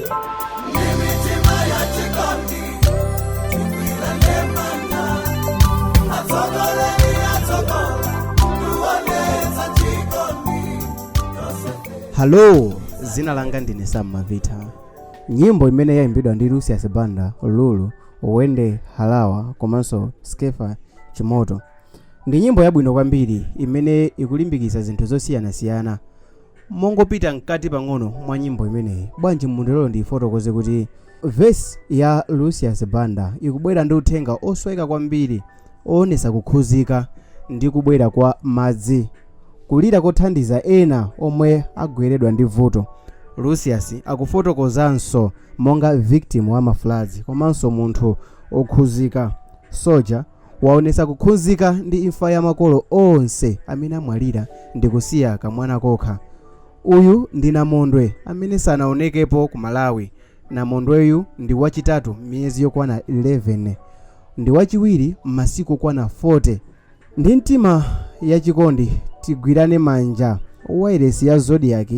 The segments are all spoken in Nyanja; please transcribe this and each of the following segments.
Ndi mitima ya chikondi, tigwirane manja. Atsogoleri atsogola, kuonetsa chikondi. Hallo, zina langa ndine Sam Mavita. Nyimbo imene yayimbidwa ndi Lucius Banda, Lulu, Wende Halawa komanso Skefa Chimoto ndi nyimbo yabwino kwambiri imene ikulimbikitsa zinthu zosiyanasiyana. Mongopita mkati pang'ono mwa nyimbo imeneyi, bwanji mundilole ndiyifotokoze kuti verse ya Lucius Banda ikubwera ndi uthenga osweka kwambiri oonesa kukhuzika ndi kubwera kwa madzi, kulira kothandiza ena omwe agweredwa ndi vuto. Lucius akufotokozanso monga victim wa mafloods komanso munthu okhuzika. Soja waonesa kukhuzika ndi imfa ya makolo onse amene amwalira ndi kusiya kamwana kokha. Uyu ndi namondwe amene sanaonekepo ku Malawi. Namondweyu ndi wachitatu miyezi yokwana 11, ndi wachiwiri m'masiku okwana 40. Ndi mtima yachikondi tigwirane manja. Wailesi ya Zodiak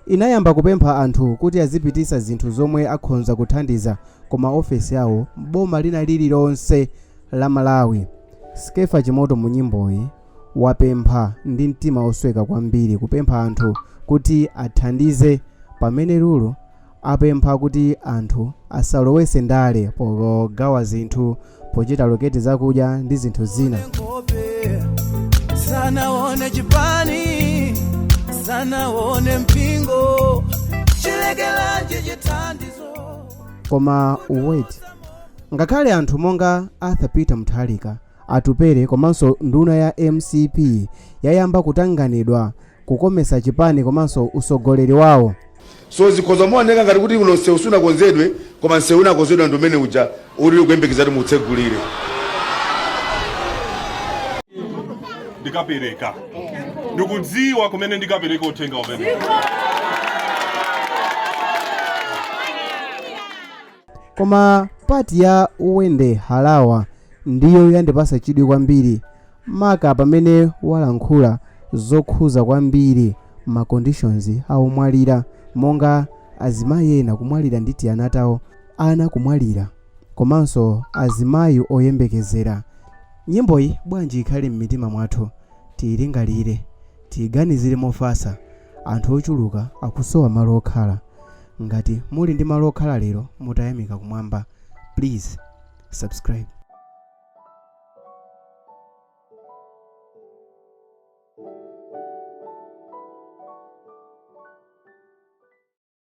inayamba kupempha anthu kuti azipitisa zinthu zomwe akhonza kuthandiza ku maofesi awo boma lina lililonse la Malawi. Skefa Chimoto mu nyimboyi wapempha ndi mtima osweka kwambiri kupempha anthu kuti athandize, pamene Lulu apempha kuti anthu asalowese ndale pogawa zinthu, pochita allocate zakudya ndi zinthu zina. Nkhope, sanaone chipani, sanaone mpingo, chilekelanji chithandizo. Koma wait, ngakhale anthu monga Arthur Peter Mutharika, Atupere komanso nduna ya MCP yayamba kutanganidwa kukomesa chipani komanso usogoleri wawo. So zikhoza muoneka ngati kuti uno msewu sunakonzedwe, koma msewu unakonzedwa ndi umene uja uli kuyembekeza kuti mutsegulire. Ndikapereka, ndikudziwa kumene ndikapereka uthenga umene. Koma part ya Wende Halawa ndiyo yandipasa chidwi kwambiri, maka pamene walankhula zokhuza kwambiri ma conditions aomwalira, monga azimayi ena kumwalira ndi tiana tawo, ana kumwalira komanso azimayi oyembekezera. Nyimboyi bwanji ikhale m'mitima mwathu, tiyilingalire, tiyiganizire mofasa. Anthu ochuluka akusowa malo okhala. Ngati muli ndi malo okhala lero, mutayamika kumwamba. Please subscribe.